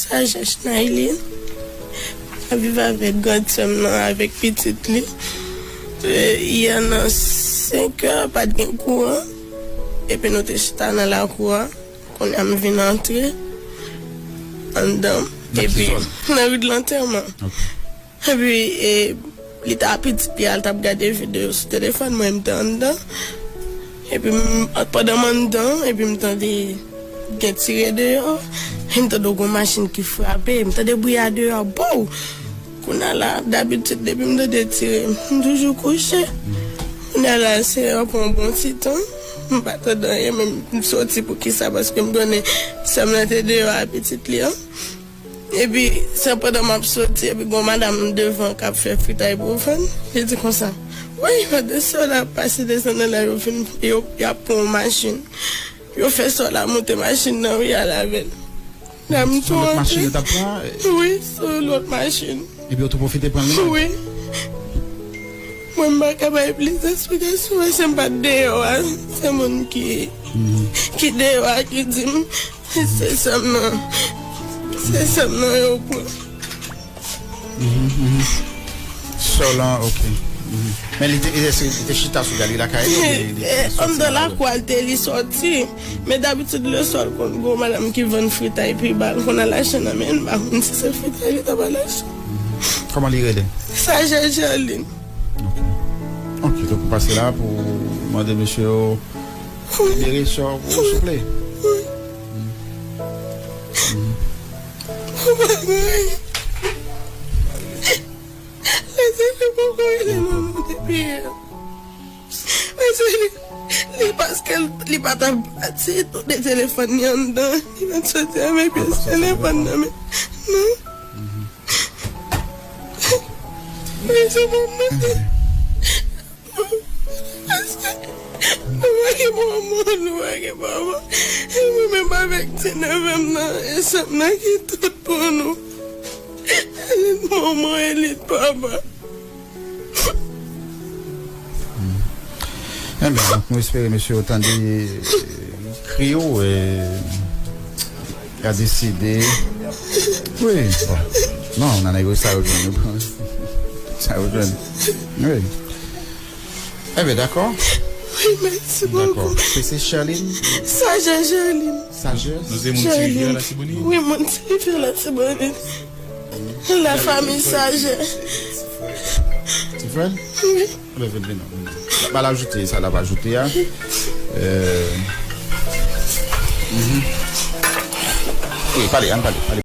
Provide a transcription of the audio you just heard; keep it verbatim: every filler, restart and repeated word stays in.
Sajès Nailin. M ap viv avèk grandsè m nan, avèk pitit li. E, yè nan senk è, pa t gen kouran. Epi nou te chita nan lakou a. Kounye a m vin antre anndan. Nan ki zòn? Epi, nan ri de lantèman. Ok. Epi, e, li t a pitit li a, li t ap gade videyo sou telefòn, mwen m te anndan. Epi, m, pandan m anndan, epi m tande gen tire deyò. Epi m tande yon machin ki frape. M tande bri a deyò, bow! Kounye a la, dabitid, depi m tande tire, m toujou kouche. Kounye a la, se apre yon bon ti tan, m pa tande anyen, men m soti. Poukisa? Paske m konnen sè m nan te deyò a pitit li an. Epi, se pandan m ap soti, epi gon madanm devan k ap fè fritay pou vann. Li di konsa, wi, pandan sè w la ap pase desann nan la, yo fin, yo, y ap pran yon machin. Yo fè sè w la monte machin nan, wi, al avè l. La m tou antre. Se lòt machin yo t ap pran? Wi, se yon lòt machin. Epi yo tou pwofite pran l menm? Wi. Mwen, m pa ka bay plis esplikasyon, paske m pa t deyò a. Se moun ki, ki deyò a ki di m. Se sè m nan. Se sè m nan yo pran. Mhm, mhm. Sè w lan, ok. Mhm. Men li te, èske li te chita sou galeri lakay li, oubyen li te soti anndan nan lakou a, l te, li soti. Men dabitid, leswa l konn gon madanm ki vann fritay pi ba, l konn al achte nan men l, m pa konn si se fritay li t ap al achte. Kòman li rele? Sajès Jerline. Ok. Ok, donk ou pase la pou mande mesye yo libere sè w pou ou, souple. Wi. Mhm. Ou pa gen anyen. Lè se li poko rele non, non, depi yè. Lè se li, li paske l, li pa t ap pati, tout de telefòn li anndan, li pa t soti avèk pyès telefòn nan men. Non. Lè se manman. Paske nou pa gen manman, nou pa gen papa. E mwen menm avèk ti neve m nan, e sè m nan ki tout pou nou. E li t manman, e li t papa. Enben, nou espere mesye yo tande, eh, kri w, eh, y a deside. Wi, bon. Non, nan nèg yo sa yo jwenn yo. Sa yo jwenn. Wi. Enben, dakò. Wi, mèsi bokou. Dakò. Se, se Sherline? Sajès Sherline. Sajès? Nou se moun Ti Rivyè Latibonit? Wi, moun Ti Rivyè Latibonit. La famille Sajès. Ti frè l? Wi. Enben, vin, vin, vin. L ap ajoute sa l ap ajoute a. Euh, mhm. Wi, pale, ann pale, pale.